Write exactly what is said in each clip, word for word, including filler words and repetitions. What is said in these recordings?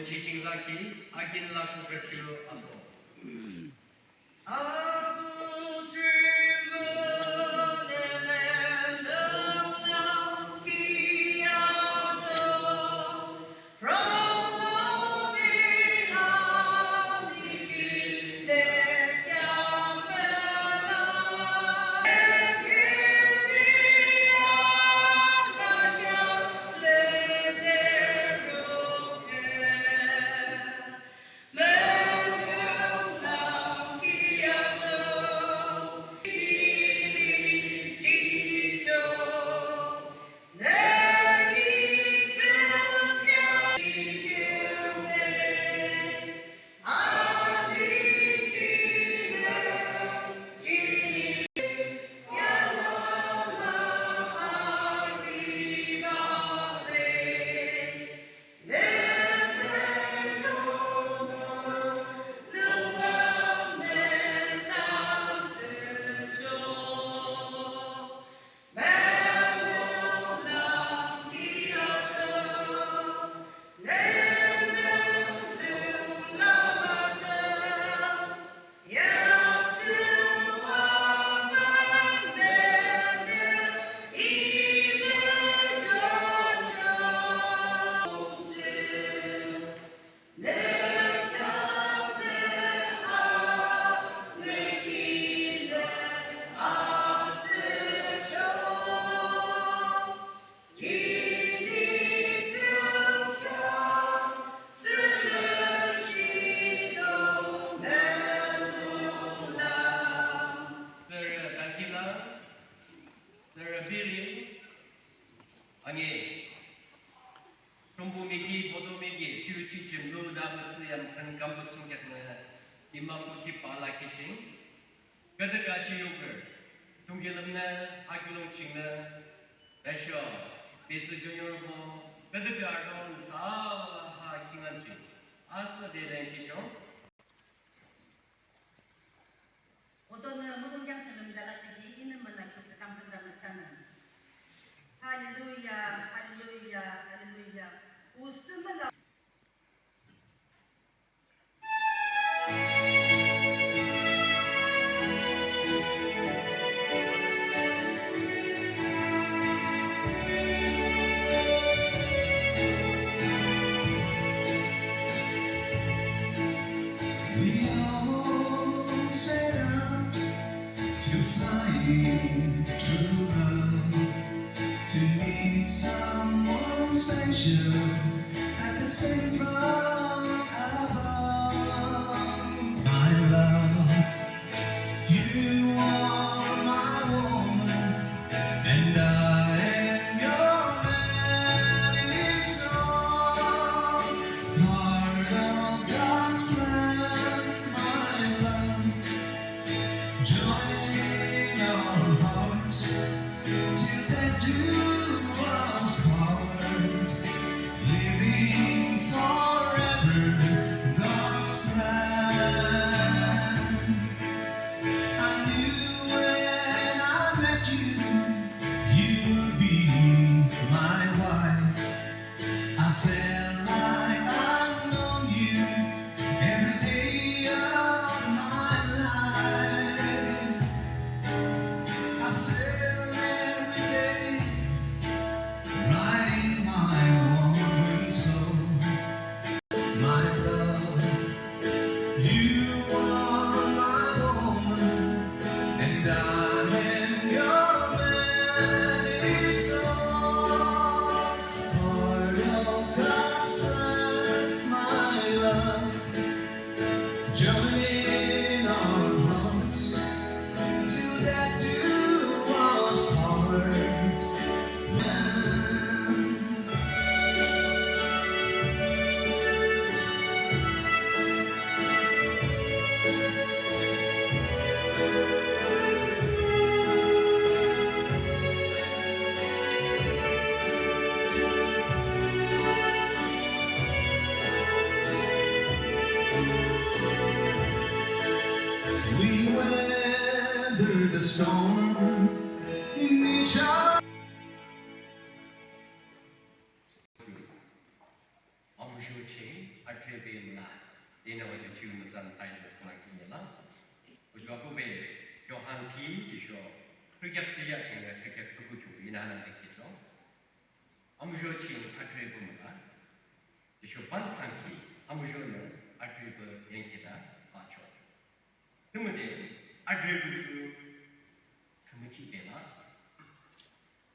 Chiching zaki, akin laku kachulu ato. Tsührü Dangkhilang, tsührü Biri, angi, Thrünpuh miki, boto miki, thiyu ching ching lu da müsüh yam khan kam pü thsungkheaknü, i müküp ki pala ki ching. Küdükhüh achihpürü, thsungkheaknü, ha kiulong chingnü, tüsho, bitsü kyonyorübo, küdükhüh arhang sa ha kingaün ching. Asühde lengkhichoh. Odonü mulong yangchanü müdalachiki inü münakhi kükam pünta müchanü. Hallelujah, hallelujah, hallelujah. Usü müla. We all set out to fly through love, to meet someone special at the same far above. My love, you are my woman, and I am your man. It's all part of God's plan, my love. Joining our hearts till death do us part, living forever, God's plan. I knew when I met you, you would be my wife. I felt like I've known you every day of my life. I felt every day right Atrebe müla, inü hoju thiyu mütsan title khülang ching müla. Hoju akube Johan ki tüsho thürükheak tüsho chingnü thürükheak thüku kyu inü hanangde kheahchoh. Amuzho ching atrebe müla. Tüsho bansangki amuzhonü atrebe yangkhi tha bahchoh. Tümüde atrebe ju thsümüchide la.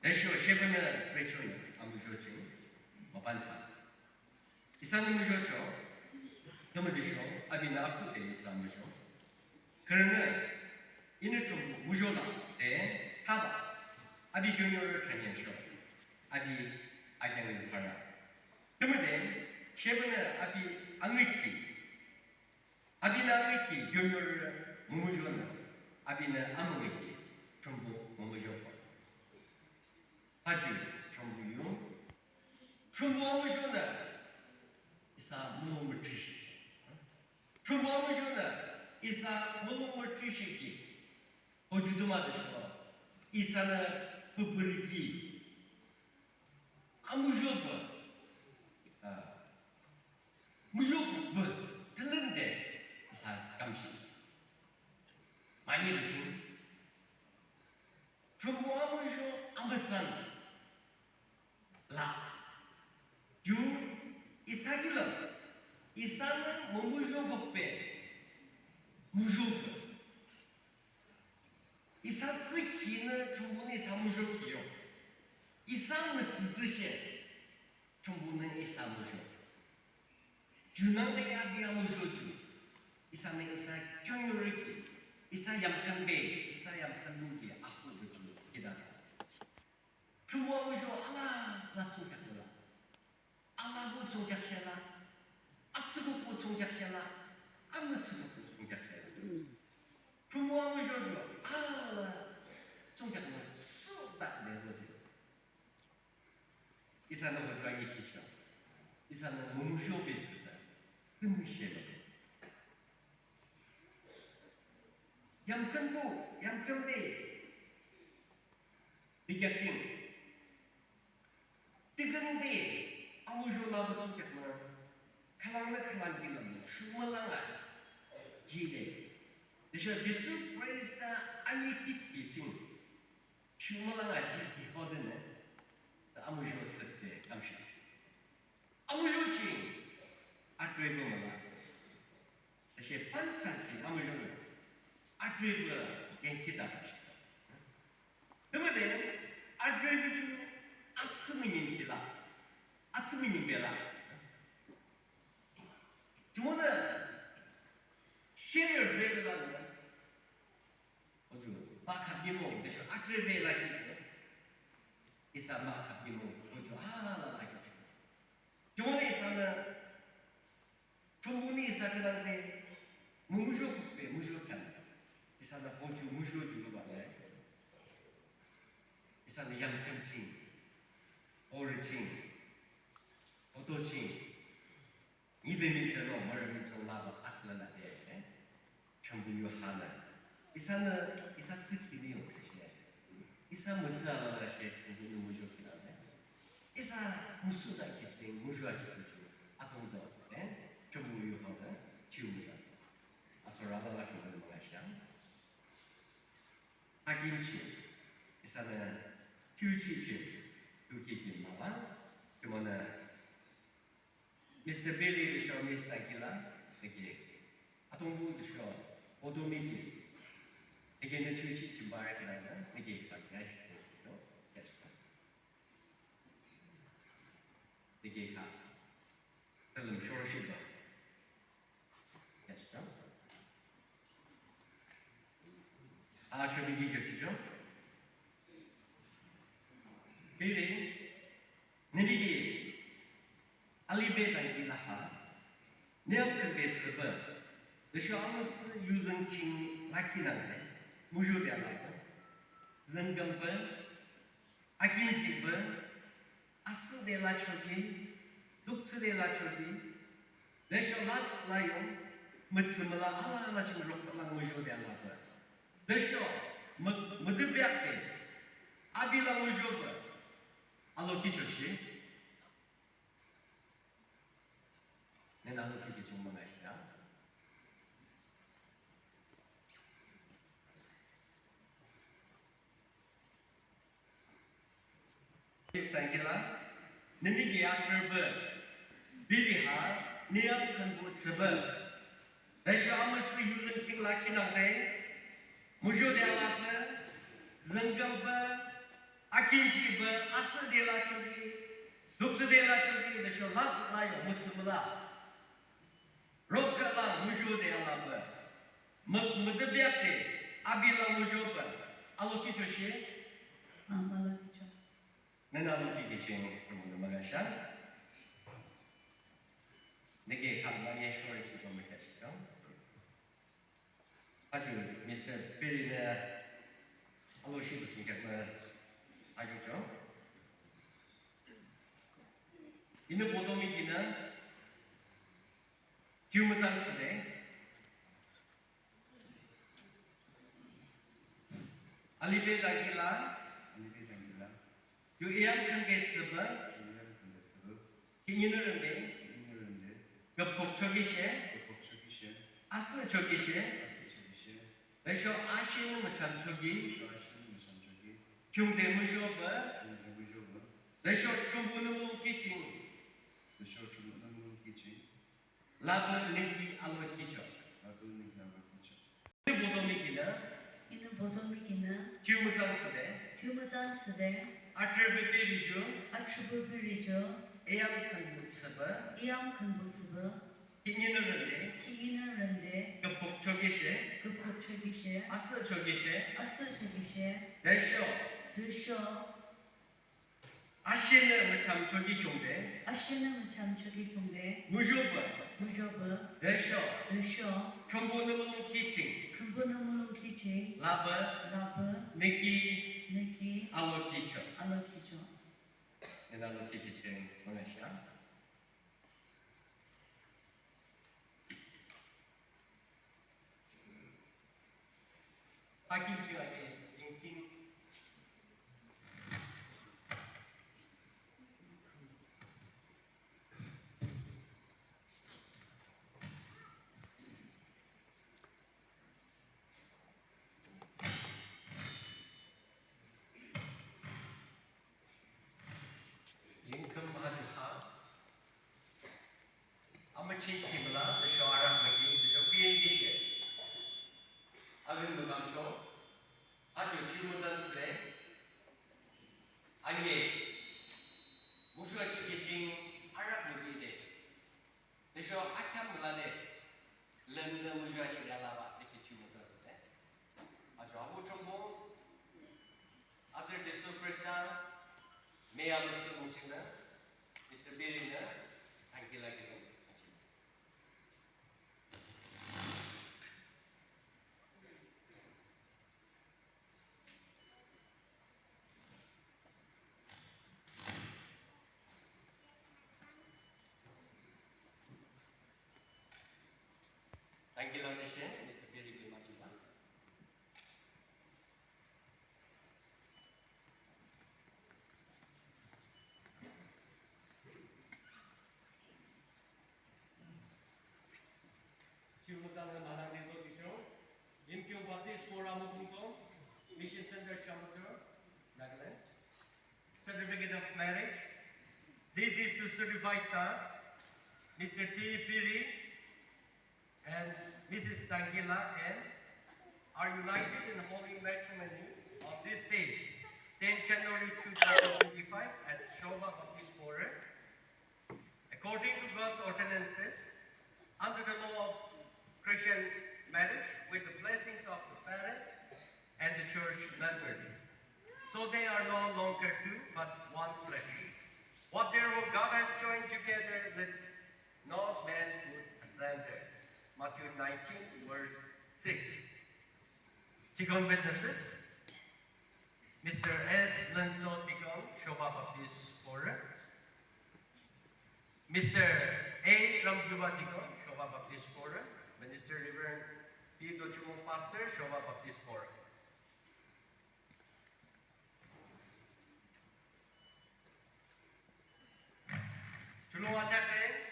Tüsho shepünü trechonü amuzho ching mabansang. Isanü muzhochoh, tümüde sho, apinü akhuhde isa muzho. Khürünü, inü Thrünpuh muzho lah de, thabah, api keoniorü thraneasho, api akeanglu khara. Tümüde, shepünü api angükhi, apinü angükhi keoniorü mümuzhonü, apinü amüngükhi Thrünpuh mümuzhokhi. Haju Thrünpuh yu. Thrünpuh amuzhonü isa mulong müthrishi. Thrünpuh amuzhonü isa mulong müthrishikhi. Hoju tümüde sho isanü püpürükhi amuzhopü, ah, muzhopü thülünde isa kamshih. Mani bichin Thrünpuh amuzho amütsan la. Ju isa kilim, isanü mümuzhokokbe muzhopü. Isa tsükhinü Thrünpuhnü isa muzhokhi yo. Isa mütsütsüshe Thrünpuhnü isa muzho. Junangde ya api amuzho ju. Isanü isa keoniorü ki, isa yamkhünbe, isa yamkhünbuh ki akhuhbe ju kida. Thrünpuh amuzho alala thsungkheak müla. Alapü thsungkheak she la. Atsükukpü thsungkheak she la. Amütsükukpü thsungkheak she la. Thrünpuh amuzho ju alala thsungkheak müla, sudak de zojih. Isanü hoju angükhi sho. Isanü mümuzhobe thsüde. Tümüshe lo. Yamkhünbuh, yamkhünbe. Bikyak ching. Tikünde, amuzho lapü thsungkheak müla. Khülangnü khülang kilim, shumülang a. Jide. Tüsho Jisu Khrista angükhi ki ching. Shumülang a jikhi hodenü, sa amuzho sükde kamshih. Amuzho ching, atrebe müla. Tüshe bansangki amuzhonü, atrebe yangkhi tha kamshih. Tümüde, atrebe ju atsü müngühkhi la, atsü müngühbe la. Jumonü, share trebe la nü. Hoju, mahkhap nimung, tüsho atrebe lakhi ju. Isa mahkhap nimung, hoju, alala lakhi ju. Jumonü isanü, Thrünpuhnü isa khülang de, mümuzhokukbe, muzhokhean. Isanü hoju muzho ju lubah le. Isanü yamkhün ching, borü ching, boto ching. Nyibe mihtsürü, mürü mihtsürü labah atlanü de, eh? Thrünpuh yu hanü. Isanü, isa tsükhinü yungkhi she. Isa mütsü alala she Thrünpuhnü muzhokhi lanü. Isa müsüh da khechi, muzho achihkhi ju. Atungdo, eh? Thrünpuh yu hanü, thiyu mütsa. Asürü alala Thrünpuhnü mülashang. Akinchi, isanü, thiyu chichi, thiyu kiki maba, jumonü, Mister Billy tüsho Miss Takila, nüke. Atungpuh tüsho, Odomiki. Nüke nü thiyu chi chimba re kila nü, nüke kila kila shi, kila shi. Nüke kila. Tülüm shorship ba. Kila shi. Atrebe ki kila shi jo. Billy, nüke. Alibe tangki laha, nü yamkhünbe thsüpü, tüsho amüsüh yuzüng ching lakhi nangde, muzhode alapü, züngkümpü, akinchipü, asühde lachoki, düktsüde lachoki, tüsho latsü layung, mütsü müla alala ching rokpü lang muzhode alapü. Tüsho, mü-, müdübeakde, api lang muzhopü, alokichoshi, Nünü alo Chungmang ashina. Miss Tangila, nünü ki atrebe, biri ha, niyam khanbu tsübe. Tüsho amüsüh yuzeng ching lakhi nangde, muzhode alapü, zengkambe, akinchibe, asühde lachoki, duksüde lachoki, tüsho latsü layo mütsü müla. Rokala muzhode alapü. Mü-, müdübiakde, abila muzhobe. Alokhichoshi? Am, alokhicho. Nünü alokhi ki ching, rümonü magasha. Neke khalma ye shori ching khalma kya ching. Achu, Mister Piri nü aloshi busi kya ma ayung cho. Inü boto mi kinü, kiu mütang sile. Alibe dagila. Alibe dagila. Ju iyam kangke tsüba. Ju iyam kangke tsüba. Kinyi nü ründe. Kinyi nü ründe. Gapkok chokishe. Gapkok chokishe. Asü chokishe. Asü chokishe. Tüsho ashenü mücham choki. Tüsho ashenü mücham choki. Khiungde muzhoba. Khiungde muzhoba. Tüsho Thrünpuhnü mulong kiching. Tüsho Thrünpuhnü mulong kiching. Lapü nüki alokhicho. Lapü nüki alokhicho. Inü boto mi kinü. Inü boto mi kinü. Kiu mütang sile. Kiu mütang sile. Atrebe biri ju. Atrebe biri ju. Iyam khanbu tsüba. Iyam khanbu tsüba. Kinyi nü ründe. Kinyi nü ründe. Gapkok chokishe. Gapkok chokishe. Asü chokishe. Asü chokishe. Tüsho. Tüsho. Ashenü mücham choki khiungde. Ashenü mücham choki khiungde. Muzhoba. Muzhoba. Tüsho. Tüsho. Thrünpuhnü mulong kiching. Thrünpuhnü mulong kiching. Lapü. Lapü. Nüki. Nüki. Alokhicho. Alokhicho. Nünü alokhi kiching, magasha. Hakim ching ake, yingking. Yingküm ha ju ha. Amüching ki müla, tüsho arak müki, tüsho kuyin kishe. Alin mükamcho. Ajo kiu mütang sile. Anye. Muzho achiki ching arak müki de. Tüsho akyam mülade, lümlüm muzho ashiri alaba, tüki kiu mütang sile. Ajo abuh Thrünpuh, azürü Jisu Khrista, me amüsüh mung chingnü, Mister Birinü, thank you lagi dong. Thank you, Lord Nation, Mister Perry Bimakiba. Chiu mütsangnü mahnangde zojihchoh. Yimkhiung Baptist Borü Mukungto, Mission Center, Shamator, Nagaland. Certificate of marriage. This is to certify that Mister T. Piri and Missus Tangila N are united in holy matrimony on this day, tenth January two thousand twenty-five, at Showuba Baptist Borü. According to God's ordinances, under the law of Christian marriage, with the blessings of the parents and the church members, so they are no longer two, but one flesh. What therefore God has joined together, let no man put asunder. Matthew nineteen, verse six. Deacon witnesses. Mister S. Lensou, Deacon, Showuba Baptist Borü. Mister A. Ramkiuba, Deacon, Showuba Baptist Borü. Minister Reverend P. Dochumong, Pastor, Showuba Baptist Borü. Chulong achak de.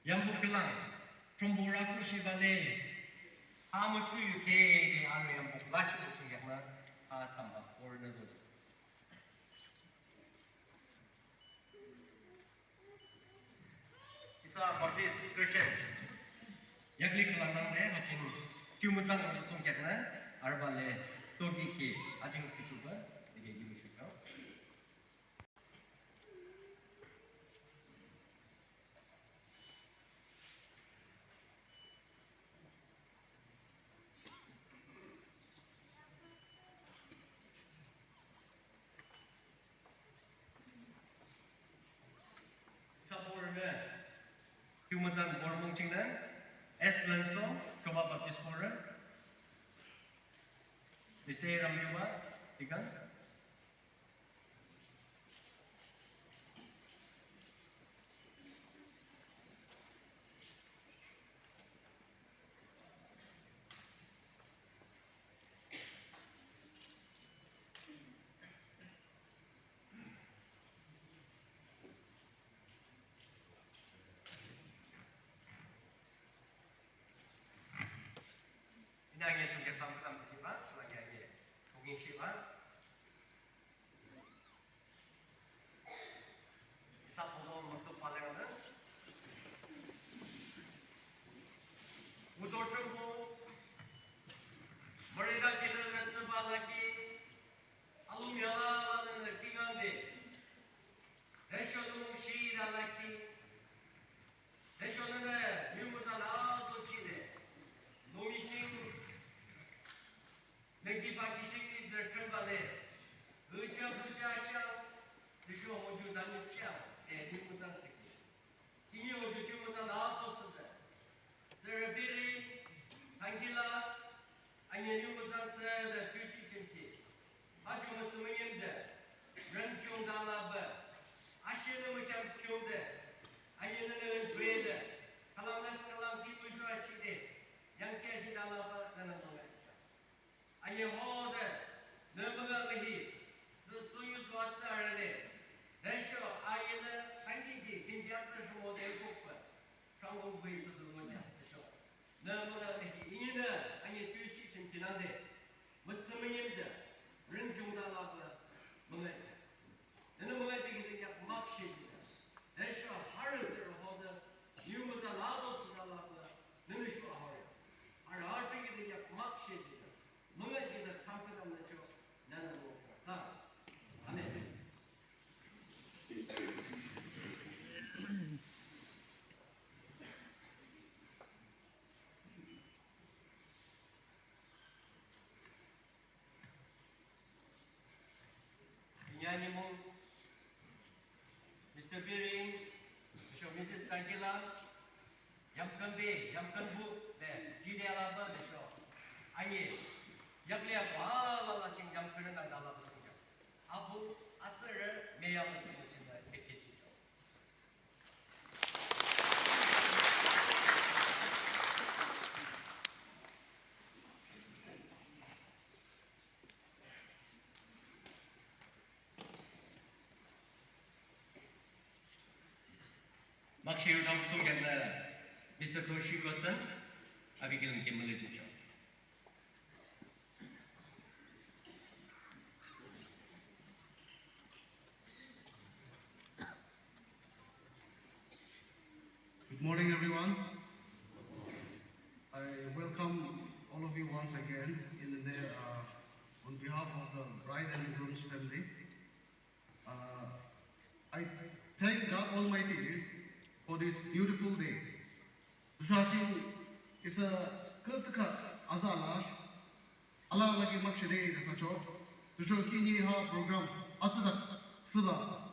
Yambo khülang, Thrünpuh rhangdung shibah le, amüsüh yu kede arü yambo lashihpü thsungkheaknü, atsamba borünü zojih. Isa Baptist Christian yakli khülang nangde ha ching thiyumütsan thsungkheaknü, arübah le tokhi ki ha ching thsüthsübah, dike ki mushucho. Isa borünü, thiyumütsan borü mung chingnü, S Lanso, Choba Baptist Borü, Mister Ramyuba, deacon. Inü ane thsungkheak tamkhüntamnüshiba, thsungkheak ane thsungkheaknüshiba. Isa polo muktuk paleng nü. Uto chungbo, mürida kinü nü thsüba laki, alung yala nü nü kinande. Tüsho nü mungshi da laki. Tüsho nü nü, nyumütsan ato chide. Nü miching. Nü kiba kishiki zertremba le, ucha ucha cha, tüsho hoju danu cha, e, nyumütsan siki. Ini hoju nyumütsan ato side. Zerabiri, tangkila, ane nyumütsan side tushi chimki. Ajo mütsümüyimde, ren kyung dalabe, ashene mücham kyungde, ane nene ren dwede, kalang kalang tipu shua chide, yang kya shi dalabe, nana tome. Ane hode, nü müngüh mühi, zü suyu züwa tsü arüde, tüsho ayinü, kangkiki, kinbya tsü shungode kukbe, shangkong bui tsü zü moja, tüsho. Nü müngüh mühi, inü, ane tüshi chimkinande, mütsümüyimde, ren kyung dalabe, müngühde. Nünü müngühde kide yak makshe kide. Tüsho harü zero hode, nyumütsan ato side labe, nünü shu ahore. Harü harü kide yak makshe kide. Müngühde kide tamkhüntamnücho, nünü müngühde. Amen. Inya nimung, Mister Biring, tüsho Missus Tangkila, yamkhünbe, yamkhünbuh, de, jide alaba, tüsho. Ani, yakli akwa, alala ching yamkhünrü nangde alaba sungja. Abuh, atsührü, me yamkhünbuh ching de, mekhe ching jo. Makshe yudam sungkheaknü, Mister Toshi Kosen, api kilim kim müli jingcho. Good morning, everyone. I welcome all of you once again in the, uh, on behalf of the bride and groom's family. Uh, I thank God Almighty for this beautiful day. Tüsho ching isa kheakü azala, alala ki makshe de thachoh. Tüsho khihni ha program atsüdak thsüla,